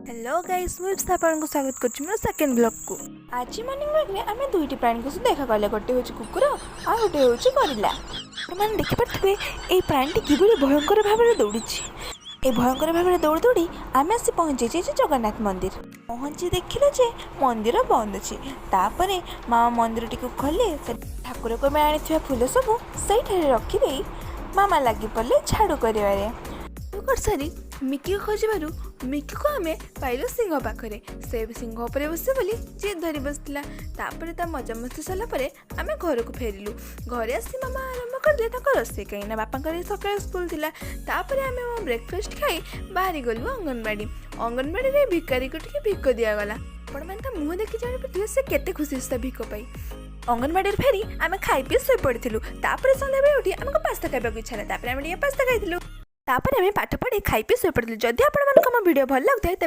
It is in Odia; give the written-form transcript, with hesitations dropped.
ହ୍ୟାଲୋ ଗାଇସ୍, ମୁଁ ଇପ୍ସା ଆପଣଙ୍କୁ ସ୍ୱାଗତ କରୁଛି ମୋର ସେକେଣ୍ଡ ବ୍ଲଗ୍କୁ। ଆଜି ମର୍ଣ୍ଣିଂ ୱାକ୍ରେ ଆମେ ଦୁଇଟି ପ୍ରାଣୀଙ୍କୁ ସହ ଦେଖା କଲେ। ଗୋଟେ ହେଉଛି କୁକୁର, ଆଉ ଗୋଟେ ହେଉଛି ଗରିଲା। ଆପଣମାନେ ଦେଖିପାରୁଥିବେ, ଏଇ ପ୍ରାଣୀଟି କିଭଳି ଭୟଙ୍କର ଭାବରେ ଦୌଡ଼ିଛି। এই ଭୟଙ୍କର ଭାବରେ ଦୌଡ଼ି ଦୌଡ଼ି ଆମେ ଆସି ପହଞ୍ଚିଯାଇଛୁ ଜଗନ୍ନାଥ ମନ୍ଦିର। ପହଞ୍ଚି ଦେଖିଲୁ ଯେ ମନ୍ଦିର ବନ୍ଦ ଅଛି। ତାପରେ ମା ମନ୍ଦିରଟିକୁ ଖୋଲି ସେ ଠାକୁରଙ୍କ ପାଇଁ ଆଣିଥିବା ଫୁଲ ସବୁ ସେଇଠାରେ ରଖିଦେଇ ମାମା ଲାଗି ପଡ଼ିଲେ ଝାଡ଼ୁ କରିବାରେ। କରିସାରି ମିକିକୁ ଖୋଜିବାରୁ ମିକିକୁ ଆମେ ପାଇଲୁ ସିଂହ ପାଖରେ। ସେ ସିଂହ ଉପରେ ବସିବ ବୋଲି ଜିଦ୍ ଧରି ବସିଥିଲା। ତାପରେ ତା ମଜାମସ୍ତି ସରିଲା ପରେ ଆମେ ଘରକୁ ଫେରିଲୁ। ଘରେ ଆସି ମାମା ଆରମ୍ଭ କରିଦେଲେ ତାଙ୍କ ରୋଷେଇ, କାହିଁକିନା ବାପାଙ୍କର ସକାଳେ ସ୍କୁଲ ଥିଲା। ତାପରେ ଆମେ ଆମ ବ୍ରେକଫାଷ୍ଟ ଖାଇ ବାହାରି ଗଲୁ ଅଙ୍ଗନବାଡ଼ି। ଅଙ୍ଗନବାଡ଼ିରେ ଭିକାରୀକୁ ଟିକେ ଭିକ ଦିଆଗଲା। ଆପଣମାନେ ତା ମୁହଁ ଦେଖି ଜାଣିପାରୁଥିବେ ସେ କେତେ ଖୁସି ତା ଭିକ ପାଇ। ଅଙ୍ଗନବାଡ଼ିରୁ ଫେରି ଆମେ ଖାଇ ପିଇ ଶୋଇପଡ଼ିଥିଲୁ। ତାପରେ ସନ୍ଧ୍ୟାବେଳେ ଉଠି ଆମକୁ ପାସ୍ତା ଖାଇବାକୁ ଇଚ୍ଛା ହେଲା। ତାପରେ ଆମେ ଟିକେ ପାସ୍ତା ଖାଇଥିଲୁ। ତାପରେ ଆମେ ପାଠ ପଢ଼ି ଖାଇ ପିଇ ଶୋଇପଡ଼ିଥିଲୁ। ଯଦି ଆପଣମାନଙ୍କୁ ଆମ ଭିଡ଼ିଓ ଭଲ ଲାଗୁଥାଏ, ତେବେ